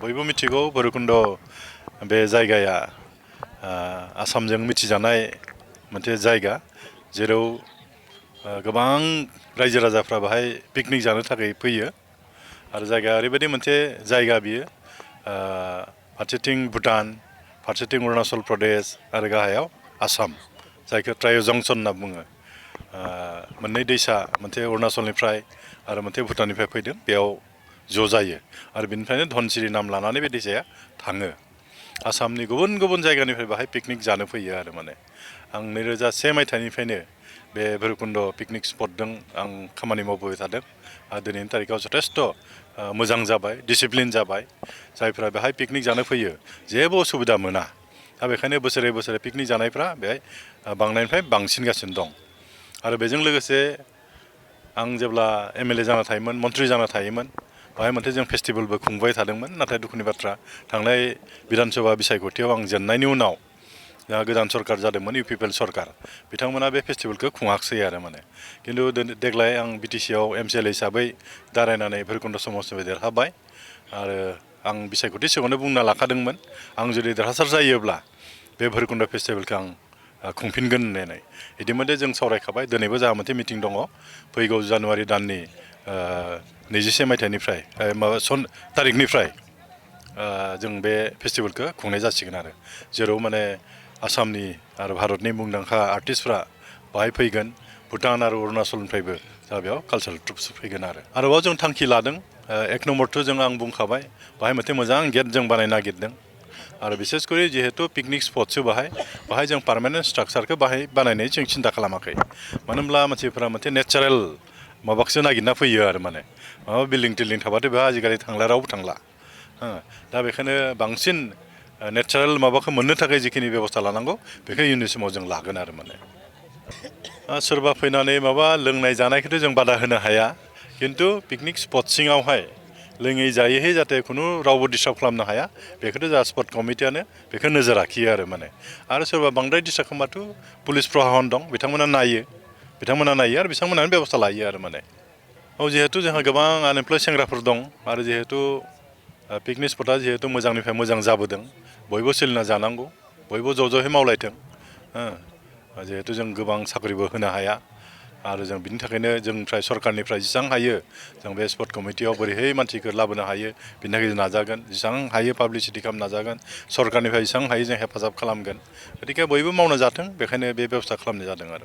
बयबो मिथिगौ भैरबकुंड बे जायगाया आसामजों मिथिजानाय मोनसे जायगा जेराव गोबां रायजो राजाफ्रा बाहाय पिकनिक जानो थाखाय फैयो आरो जायगाया ओरैबायदि मोनसे जायगा बियो फारसेथिं भुटान फारसेथिं अरुणाचल प्रदेश आरो गाहायाव आसाम जायखौ ट्राय जंसन होनना बुङो मोननै दैसा मोनसे अरुणाचलनिफ्राय आरो मोनसे भुटाननिफ्राय फैदों बेयाव ज' जायो आरो बेनिफ्रायनो धनसिरि नाम लानानै बे दैसाया थाङो आसामनि गुबुन गुबुन जायगानिफ्राय बाहाय पिकनिक जानो फैयो आरो माने आं 2001 मायथाइनिफ्रायनो बे भैरबकुंड पिकनिक स्पटजों आं खामानि मावबोबाय थादों आरो दिनैनि तारिखाव जथेस्थ' मोजां जाबाय डिसिप्लिन जाबाय जायफ्रा बेहाय पिकनिक जानो फैयो जेबो असुबिदा मोना दा बेखायनो बोसोरे बोसोरे पिकनिक जानायफ्रा बेहाय बांनायनिफ्राय बांसिनगासिनो दं आरो बेजों लोगोसे आं जेब्ला एमएलए जाना थायोमोन मन्थ्रि जाना थायोमोन बाहाय मोनसे जों फेस्टिभेलबो खुंबाय थादोंमोन नाथाय दुखुनि बाथ्रा थांनाय विधानसभा बिसायख'थियाव आं जेननायनि उनाव जोंहा गोदान सरकार जादोंमोन इउपिपिएल सरकार बिथांमोना बे फेस्टिभेलखौ खुङाखिसै आरो माने खिन्थु देग्लाय आं बिटिसिआव एमसिएलए हिसाबै दारायनानै भैरबकुंड समस्टिनिफ्राय देरहाबाय आरो आं बिसायख'थि सिगाङावनो बुंना लाखादोंमोन आं जुदि देरहासार जायोब्ला बे भैरबकुंड फेस्टिभेलखौ आं खुंफिनगोन होननानै बिदिमोन जों सावरायखाबाय दिनैबो जोंहा मोनसे मिटिं दङ फैगौ जानुवारि दाननि 21 मायथाइनिफ्राय माबा तारिखनिफ्राय जों बे फेस्टिभेलखौ खुंनाय जासिगोन आरो जेराव माने आसामनि आरो भारतनि मुंदांखा आर्टिस्टफ्रा बाहाय फैगोन भुटान आरो अरुणाचलनिफ्रायबो दा बेयाव कालचारेल ट्रुप्स फैगोन आरोबाव जों थांखि लादों 1 नम्बरथ' जों आं बुंखाबाय बाहाय मोनसे मोजां गेट जों बानायनो नागिरदों आरो बिसेसकरि जिहेतु पिकनिक स्पटसो बाहाय जों पार्मानेन्ट स्ट्राक्चारखौ बाहाय बानायनाय जों सिन्था खालामाखै मानो होनब्ला मानसिफ्रा मोनसे नेचारेल माबाखौसो नागिरना फैयो आरो माने माबा बिल्डिं टिल्डिं थाबाथ' बेहा आजिखालि थांला रावबो थांला दा बेखायनो बांसिन नेचारेल माबाखौ मोननो थाखाय जिखिनि बेबस्था लानांगौ बेखौ इयुननि समाव जों लागोन आरो माने सोरबा फैनानै माबा लोंनाय जानायखौथ' जों बादा होनो हाया खिन्थु पिकनिक स्पट सिङावहाय लोङै जायैहाय जाहाथे खुनु रावबो डिस्टार्ब खालामनो हाया बेखौथ' जोंहा स्पट कमिटियानो बेखौ नोजोर लाखियो आरो माने आरो सोरबा बांद्राय डिस्टार्ब खालामबाथ' पुलिस प्रशासन दं बिथांमोना नायो आरो बिथांमोनानो बेबस्था लायो आरो माने जिहेतु जोंहा गोबां आनएमप्लयड सेंग्राफोर दं आरो जिहेतु पिकनिक स्पटआ जिहेतु मोजांनिफ्राय मोजां जाबोदों बयबो सोलिना जानांगौ बयबो ज' ज'यै मावलायथों जिहेतु जों गोबां साख्रिबो होनो हाया आरो जों बिनि थाखायनो जोंनिफ्राय सरकारनिफ्राय जेसेबां हायो जों बे स्पट कमिटियाव बोरैहाय मानसिखौ लाबोनो हायो बिनि थाखाय जों नाजागोन जेसेबां हायो पाब्लिसिटि खालामनो नाजागोन सरकारनिफ्राय जेसेबां हायो जों हेफाजाब खालामगोन गतिके बयबो मावना जाथों बेखायनो बे बेबस्था खालामनाय जादों आरो